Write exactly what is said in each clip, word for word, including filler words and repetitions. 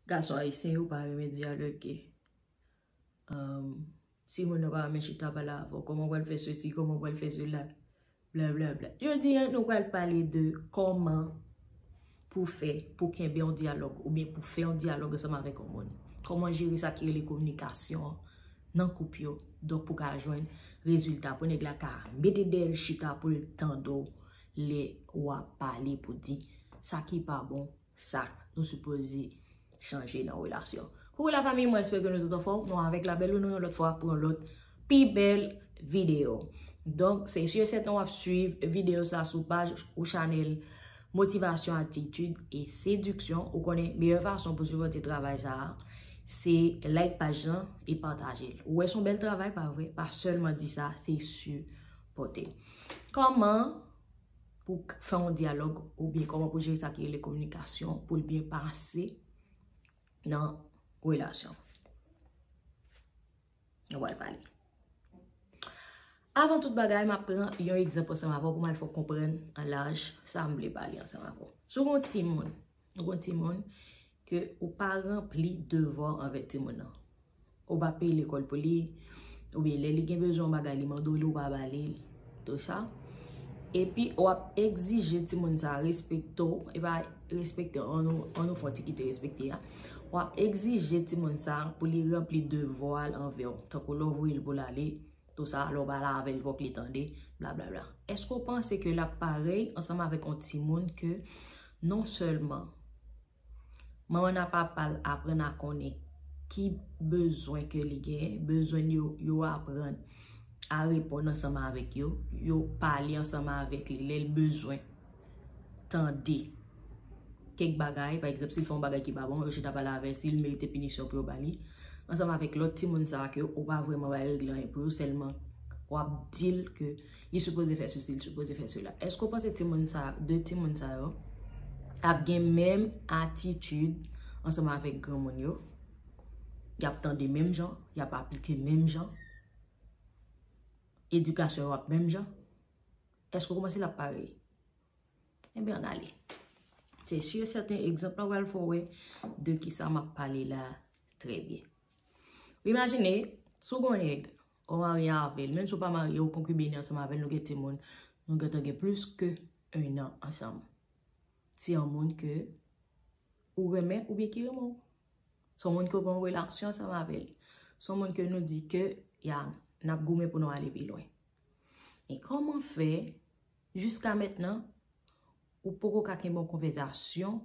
Gason ayisyen yo pa renmen dyaloge. Um, si moun nan pa renmen chita pale avè w, kòman w pral fè sesi, kòman w pral fè sela, blablabla. Jodi a, nou pral pale de kòman pou fè, pou kenbe yon dyalòg, oubyen pou fè yon dyalòg ansanm avèk yon moun. Kòman jere sa ki rele kominikasyon nan koup yo, donk pou ka jwenn rezilta, pou nèg la ka mete dèyè l chita pou l tande w lè w ap pale pou di sa ki pa bon, sa nou sipoze chanje nan relasyon. Koukou la fanmi, mwen espere ke nou tout anfòm. Nou avèk la bèl ou nou yon lòt fwa pou yon lòt pi bèl videyo. Donk, se si e sèten w ap swiv videyo sa sou paj ou chanèl Motivasyon, Atitid e Sediksyon. Ou konnen meyè fason pou sipòte travay sa a, se like paj lan e pataje l. Ou wè se yon bèl travay, pa vre? Pa sèlman di sa, se sipòte. Kòman pou k- fè yon dyalòg oubyen kòman pou jere sa ki rele kominikasyon pou l byen pase nan relasyon. Nou pral pale. Avan tout bagay, m ap pran yon egzanp ansanm avè w pou m al fè w konprann an laj sa m vle pale ansanm avè w. Si w gen yon timoun, ou gen yon timoun ke ou pa ranpli devwa w anvè timoun nan. Ou pa peye lekòl pou li, oubyen lè li gen bezwen yon bagay, li mande w li, ou pa ba li l, tou sa. Epi w ap egzije timoun sa a respekte w, e pa respekte, ann nou, ann nou fè yon ti kite respekte a. W ap egzije timoun sa a pou li ranpli devwa l anvè w, tankou lè w voye l pou l ale, tou sa, lè w pale avè l, fòk li tande, blablabla. Èske w panse ke l ap parèy ansanm avèk yon timoun ke non sèlman manman n ak papa l aprann a konnen ki bezwen ke li genyen, bezwen yo, yo aprann a reponn ansanm avèk yo, yo pale ansanm avèk li lè l bezwen tande kèk bagay, pa egzanp, si l fè yon bagay ki pa bon, yo chita pale avè l, si l merite pinisyon pou yo ba li, ansanm avèk lòt timoun sa a ke ou pa vrèman bay regle anyen pou yo, sèlman w ap di l ke li sipoze fè sesi, li sipoze fè sela. Èske w panse timoun sa, de timoun sa yo ap gen menm atitid ansanm avèk granmoun yo? Y ap tande menm jan, y ap aplike menm jan, edikasyon yo ap menm jan? Èske w panse l ap parèy? Ebyen, ann ale. Se si e sèten, egzanp lan pral fè w wè de kisa m ap pale la trè byen. Ou imajine, si w gen yon nèg, ou marye avè l, menm si w pa marye, ou konkibine ansanm avè l, nou gen timoun, nou gentan gen plis ke en an ansanm. Se yon moun ke ou renmen oubyen ki renmen w. Se yon moun ke w gen yon relasyon ansanm avè l. Se yon moun ke nou di ke, ya, n ap goumen pou nou ale pi lwen. E kòman fè, jiska mentnan, ou poko ka kenbe yon konvèsasyon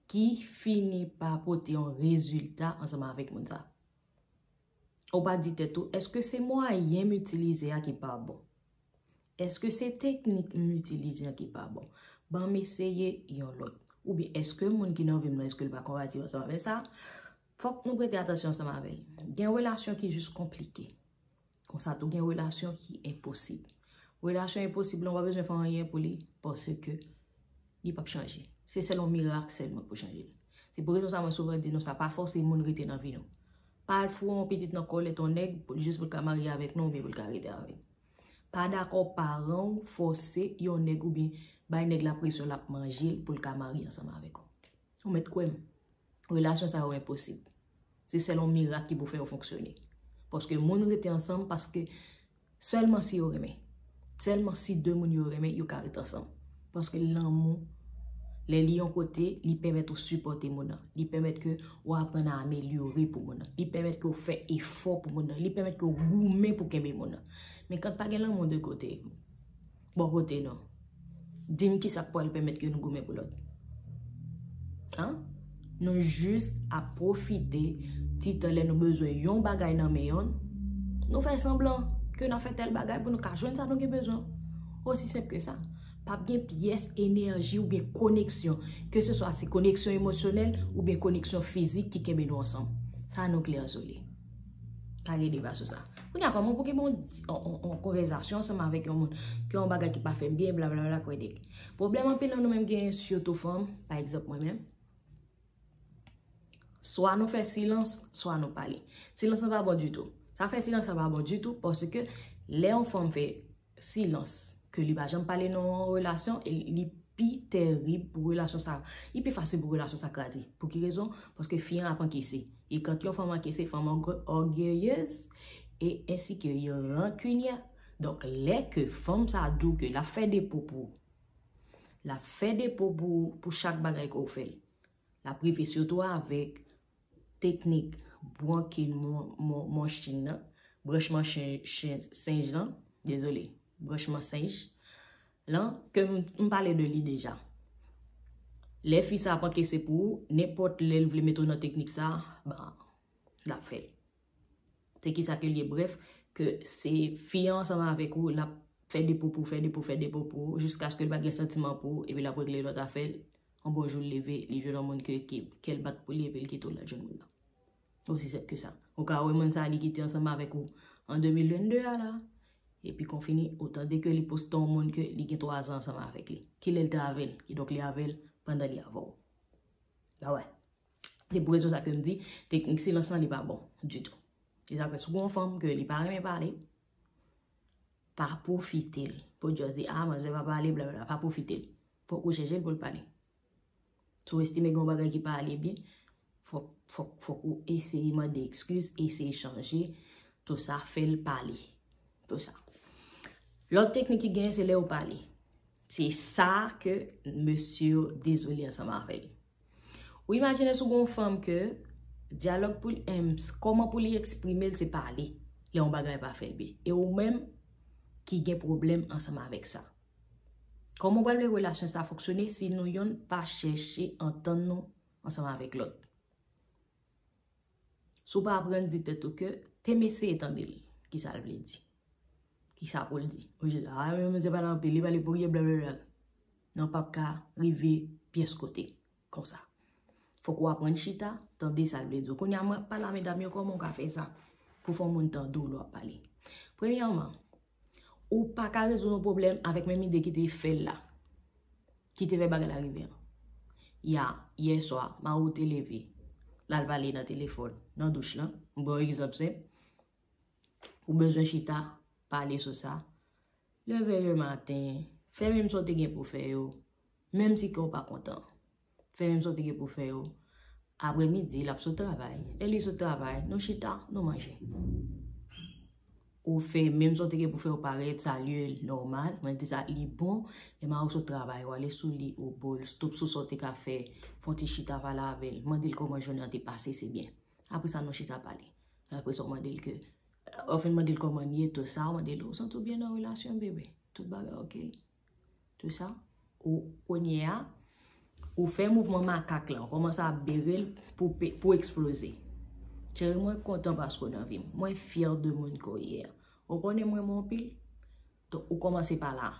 ki fini pa pote yon rezilta ansanm avèk moun sa? Ou pa di tèt ou, èske se mwayen m itilize a ki pa bon? Èske se teknik m itilize a ki pa bon? Ban m eseye yon lòt. Oubyen èske moun ki nan vi m nan, èske l pa konpatib ansanm avè sa? Fòk nou prete atansyon ansanm avè l. Gen relasyon ki jis konplike. Konsa tou gen relasyon ki enposib. Relasyon enposib lan, ou pa bezwen fè anyen pou li, paske li p ap chanje. Se sèl yon mirak sèlman pou chanje l. Se pou rezon sa mwen souvan di nou sa, pa fòse moun rete nan vi nou. Pa al foure yon pitit nan kòlèt yon nèg pou l jis pou l ka marye avèk nou oubyen pou l ka rete avèk nou. Pa dakò paran w fòse yon nèg oubyen bay nèg la presyon l ap manje l pou l ka marye ansanm avèk ou. Ou mèt kwè m. Relasyon sa yo enposib. Se sèl yon mirak ki pou fè yo fonksyone. Paske moun rete ansanm paske sèlman si yo renmen. Sèlman si de moun yo renmen, yo ka ret ansanm. Paske lanmou, lè li yon kote, li pèmèt ou sipòte moun nan. Li pèmèt ke ou aprann a amelyore pou moun nan. Li pèmèt ke ou fè efò pou moun nan. Li pèmèt ke ou goumen pou kenbe moun nan. Men kan pa gen lanmou de kote, bò kote nou, di m kisa k pral pèmèt ke nou goumen pou lòt. An? Nou jis ap pwofite ti tan lè nou bezwen yon bagay nan men yonn, nou fè sanblan ke n ap fè tèl bagay pou nou ka jwenn sa nou gen bezwen. Osi senp ke sa. P ap gen pyès enèji oubyen koneksyon, ke se swa se koneksyon emosyonèl oubyen koneksyon fizik ki kenbe nou ansanm. Sa nou klè sou li. Pa gen deba sou sa. Kounye a, kòman pou gen bon, on, on, on konvèsasyon ansanm avèk yon moun, ke yon bagay ki pa fè m byen, blablabla, kwè nèg. Pwoblèm anpil nan nou menm genyen, sitou fanm, pa egzanp mwen menm. Swa nou fè silans, swa nou pale. Silans lan pa bon ditou. Sa fè silans lan pa bon ditou, paske lè yon fanm fè silans, ke li pa janm pale nan yon relasyon, e li pi tèrib pou relasyon sa, li pi fasil pou relasyon sa kraze. Pou ki rezon? Paske fi an ap ankese. E kan yon fanm ankese, fanm òg- ògeyez, e ensi ke yo rankinye. Donk, lè ke fanm sa di w ke l ap fè depo pou ou, l ap fè depo pou ou pou chak bagay ke w fè l. L ap rive sitou avèk teknik brankin mon, mon, mon chin nan, branchman chen, chen, senj lan, dezole, branchman senj lan, ke m, m pale de li deja. Lè fi sa ap ankese pou ou, nenpòt lè l vle mete w nan teknik sa, ba, l ap fè l. Se ki sa ke l ye, brèf, ke se fi an ansanm avèk ou, l ap fè depo pou, fè depo, fè depo pou, jiskaske l pa gen santiman pou ou, epi l ap regle lòt afè l. Yon bon jou l leve, li jwenn yon moun ke, ke, ke l bat pou li, epi l kite w, l al jwenn moun nan. Osi senp ke sa. Ou ka wè moun sa a, li kite ansanm avèk ou an de mil vennde a la, epi kon fini, ou tande ke li poste yon moun ke li gen twa zan ansanm avèk li. Kilè l te avè l? Kidonk, li avè l pandan li avè w. Ba wè. Se pou rezon sa ke m di, teknik silans lan, li pa bon ditou. Se sa fè si w gen yon fanm ke li pa renmen pale, pa pwofite l. Pou just di, ah, manzè pa pale, blablabla, pa pwofite l. Fòk ou chèche l pou l pale. Si w estime gen yon bagay ki pa ale byen, fòk, fòk, fòk ou eseye mande ekskiz, eseye chanje, tou sa, fè l pale. Tou sa. Lòt teknik ki genyen, se lè ou pale. Se sa ke mesye yo dezole ansanm avè l. Ou imajine si w gen yon fanm ke dyalòg pou li, em, kòman pou li eksprime l, se pale. Lè yon bagay pa fè l byen. E ou menm ki gen pwoblèm ansanm avèk sa. Kòman w pral vle relasyon sa fonksyone si nou yonn pa chèche antann nou ansanm avèk lòt? Si w pa aprann di tèt ou ke, te m eseye tande l, ki sa l vle di. Ki sa pou l di. Ou jis, ah, men se pale anpil, li pale pou rye, blablabla. Non, p ap ka rive pyès kote konsa. Fòk ou aprann chita, tande sa l vle di w. Kounye a, mwen ap pale a medam yo, kòman w ka fè sa pou fè yon moun tande w lè w ap pale? Premyèman, ou pa ka rezoud yon pwoblèm avèk menm ide ki te fè l la, ki te fè bagay la rive an. Ya, yè swa, mari w te leve, l al pale nan telefòn, nan douch lan. M ba w egzanp senp. Ou bezwen chita, pale sou sa. Leve le maten, fè menm sa w te gen pou fè yo, menm si kè w pa kontan. Fè menm sa w te gen pou fè yo. Aprè midi, l ap sot travay. Lè li sot travay, nou chita, nou manje. Ou fè menm sa w te gen pou fè yo, parèt, salye l nòmal. Mwen di sa, li bon. Lè mari w sot travay, ou ale sou li, ou bo l, stop sou sa w te ka fè, fè yon ti chita, pale avè l, mande l kòman jounen an te pase, se byen. Apre sa, nou chita pale. Apre sa, w mande l ke, w fin mande l kòman l ye, tou sa, w mande l, ou santi w byen nan relasyon, bebe? Tout bagay oke? Tou sa, ou, kounye a, ou fè mouvman makak la, ou kòmanse ap bere l pou pe-, pou eksploze. Cheri, mwen kontan paske w nan vi m. Mwen fyè de moun ke w ye a. Ou konnen mwen renmen w anpil. Donk, ou kòmanse pa la.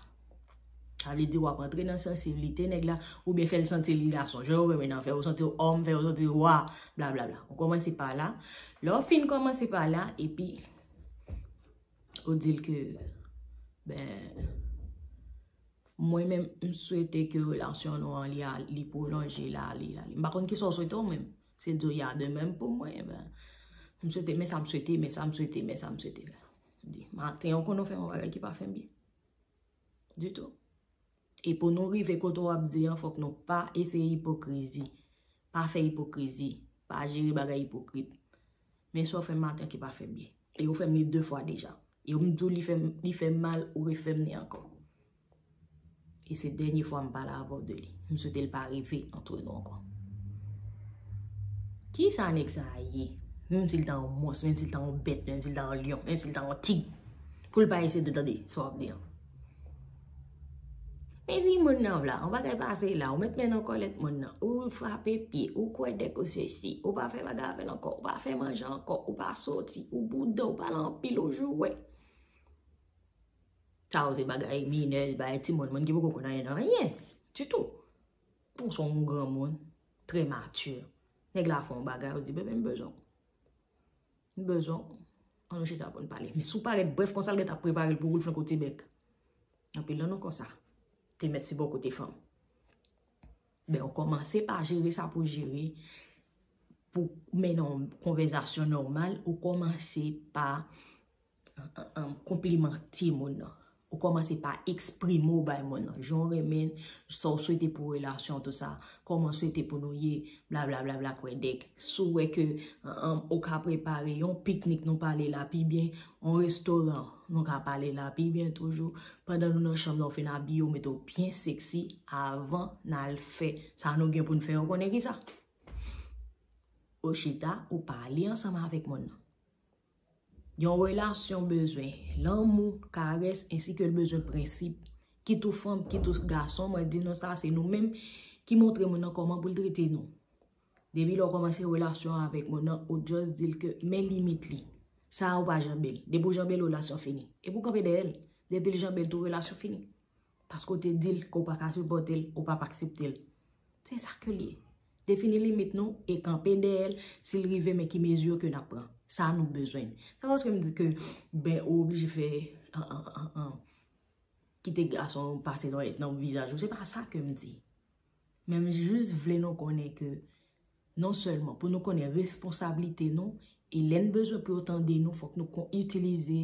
Sa vle di w ap antre nan sansiblite nèg la, oubyen fè l santi l gason. Jan yo renmen nan fè yo santi w òm, fè yo santi w wa, blablabla. Ou kòmanse pa la. Lè w fin kòmanse pa la, epi ou di l ke, ben, mwen menm, m swete ke relasyon nou an, li a, li pwolonje, l ale, l ale. M pa konn kisa w swete w menm. Se di w, ya, de menm pou mwen, ben, m swete, men sa m swete, men sa m swete, men sa m swete. Di, maten, ou konnen w fè yon bagay ki pa fè m byen. Ditou. E pou nou rive kote w ap di an, fòk nou pa eseye ipokrizi. Pa fè ipokrizi. Pa jere bagay ipokrit. Men sa w fè m maten ki pa fè m byen. E ou fè m li de fwa deja. E ou m di w li fè m, li fè m mal, ou refè m li ankò. E se dènye fwa m pale avè w de li. M swete l pa rive antre nou ankò. Kisa nèg sa a ye? Menm si l ta yon mons, menm si l ta yon bèt, menm si l ta yon lyon, menm si l ta yon tig. Pou l pa eseye de tande sa w ap di an. Men di moun nan vla, yon bagay pase la, ou met men nan kòlèt moun nan, ou frape pye, ou kwè dèk ou sesi, ou pa fè bagay avè l ankò, ou pa fè manje ankò, ou pa soti, ou bouda, ou pale anpil, ou joure. Sa yo se bagay minè, bagay timoun, moun ki poko konn anyen nan anyen. Ditou. Ou se yon granmoun, trè mati. Nèg la fè yon bagay, ou di, bebe, m bezwen w. M bezwen w. Ann nou chita pou n pale. Men si w parèt brèf konsa, l gentan prepare l pou woule flank ou ti bèk. Anpil nan nou konsa. Te mèt se bò kote fanm. Ben, ou kòmanse pa jere sa pou jere, pou mennen yon konvèsasyon nòmal, ou kòmanse pa, an, an, an, konplimante moun nan. Ou kòmanse pa eksprime w bay moun nan. Jan w renmen, sa w swete pou relasyon, tout sa. Kòman w swete pou nou ye, blablabla, kwèdèk. Si w wè ke, an, an, ou ka prepare yon piknik, nou pale la pi byen, yon restoran, nou ka pale la pi byen toujou. Pandan nou nan chanm nan, ou fin abiye, ou mete w byen seksi, avan n al fè sa nou gen pou n fè, ou konnen ki sa? Ou chita, ou pale ansanm avèk moun nan. Yon relasyon bezwen lanmou, karès, ensi ke l bezwen prensip. Kit ou fanm, kit ou gason, mwen di nou sa, se nou menm ki montre moun nan kòman pou l trete nou. Depi lè w kòmanse relasyon avèk moun nan, ou just di l ke men limit li. Sa a ou pa janbe l. Depi w janbe l, relasyon fini. Epi w kanpe dèyè l. Depi l janbe l tou, relasyon fini. Paske w te di l ke w pa ka sipòte l, ou p ap aksepte l. Se sa ke l ye. Defini limit nou e kanpe dèyè l si l rive, men ki mezi ke n ap pran. Sa nou bezwen. Se pa paske m di ke, ben, ou oblije fè, an, an, an, an, kite gason pase lòyèt nan vizaj ou. Se pa sa ke m di. Men m jis vle nou konnen ke non sèlman pou nou konnen responsablite nou, e lè n bezwen pou yo tande nou, fòk nou kon itilize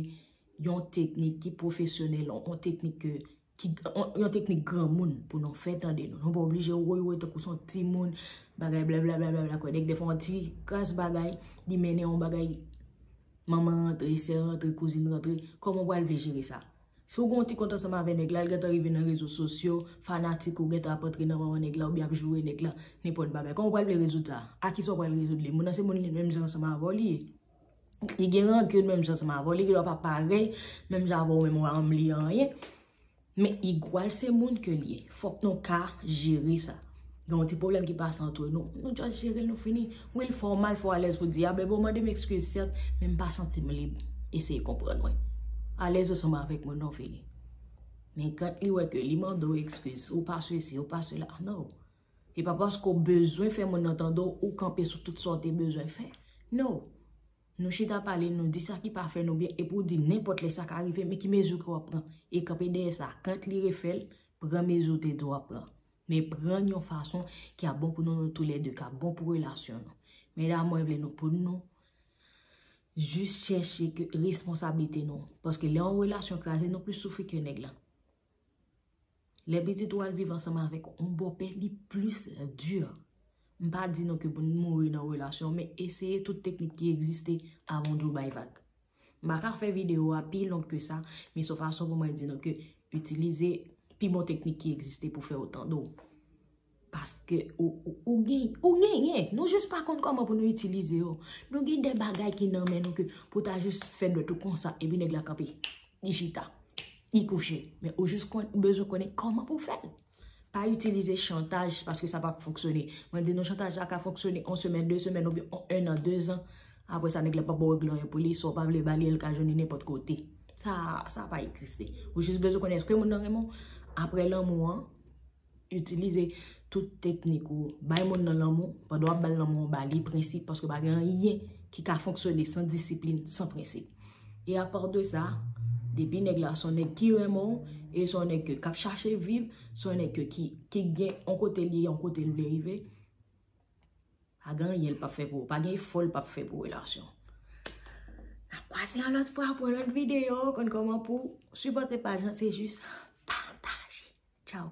yon teknik ki pwofesyonèl, yon, yon teknik ke, ki, yon, yon teknik granmoun pou nou fè tande nou. Nou pa oblije woy woy tankou se yon timoun, bagay blablabla, kwèdèk, dèfwa yon ti kras bagay, li mennen yon bagay, manman rantre, sè rantre, kouzin rantre, kòman w pral vle jere sa? Si w gen yon ti kont ansanm avè nèg la, l gentan rive nan rezo sosyo, fanatik ou gentan ap antre nan manman nèg la oubyen ap joure nèg la, nenpòt bagay. Kòman w pral vle rezoud sa? A kisa w pral rezoud li? Moun nan se moun li menm jan ansanm avè w li ye. Li gen rankin menm jan ansanm avè w, li gendwa pa parèy menm jan avè w menm, ou pa janm li anyen. Men igwal se moun ke li ye. Fòk nou ka jere sa. Gen yon ti pwoblèm ki pase antre nou, nou just jere l, nou fini. Wi, l fè w mal, fò w alèz pou di, a, bebe, w mande m ekskiz, sèt, men m pa santi m lib. Eseye konprann mwen. Alèz ansanm avèk mwen, non, fini. Men kan li wè ke li mande w ekskiz, ou pa sesi, ou pa sela, non. E pa paske w bezwen fè moun nan tande w, ou kanpe sou tout sa w te bezwen fè. Non. Nou chita pale, nou di sa ki pa fè nou byen, epi w di nenpòt lè sa ka rive, men ki mezi ke w ap pran? E kanpe dèyè sa, kan li refè l, pran mezi w te di w ap pran. Men pran l yon fason ki ap bon pou nou, nou toulède, k ap bon pou relasyon nou. Medam, mwen vle nou pou nou jis chèche ke responsablite nou. Paske lè yon relasyon kraze, nou plis soufri ke nèg la. Lè pitit ou al viv ansanm avèk yon bòpè, li plis di. M pa di nou ke pou n mouri nan relasyon, men eseye tout teknik ki egziste avan w di w bay vag. M pa ka fè videyo a pi long ke sa, men se yon fason pou mwen di nou ke itilize pi bon teknik ki egziste pou fè yo tande w. Paske ou, ou, ou gen, ou genyen. Nou jis pa konn kòman pou nou itilize yo. Nou gen de bagay ki nan men nou ke pou ta jis fè dwèt ou konsa, epi nèg la kanpe. Li chita. Li kouche. Men ou jis kon, ou bezwen konnen kòman pou w fè l. Pa itilize chantaj, paske sa p ap fonksyone. Mwen di nou, chantaj la ka fonksyone yon semèn, de semèn, oubyen yon, en an, de zan. Apre sa, nèg la p ap ba w regle anyen pou li. Si w pa vle ba li, l ka jwenn li nenpòt kote. Sa, sa pa egziste. Ou jis bezwen konnen èske moun nan renmen w. Apre lanmou an, itilize tout teknik ou. Bay moun nan lanmou, pandan w ap ba l lanmou an, ba li prensip, paske pa gen anyen ki ka fonksyone san disiplin, san prensip. E apa de sa, depi nèg la se yon nèg ki renmen w, e se yon nèg ke, k ap chache viv, se yon nèg ke, ki, ki gen yon kote li ye, yon kote l vle rive, pa gen anyen l p ap fè pou ou, pa gen efò l p ap fè pou relasyon. N ap kwaze yon lòt fwa pou yon lòt videyo, konn kòman pou sipòte paj lan, se jis pataje. Tchaw.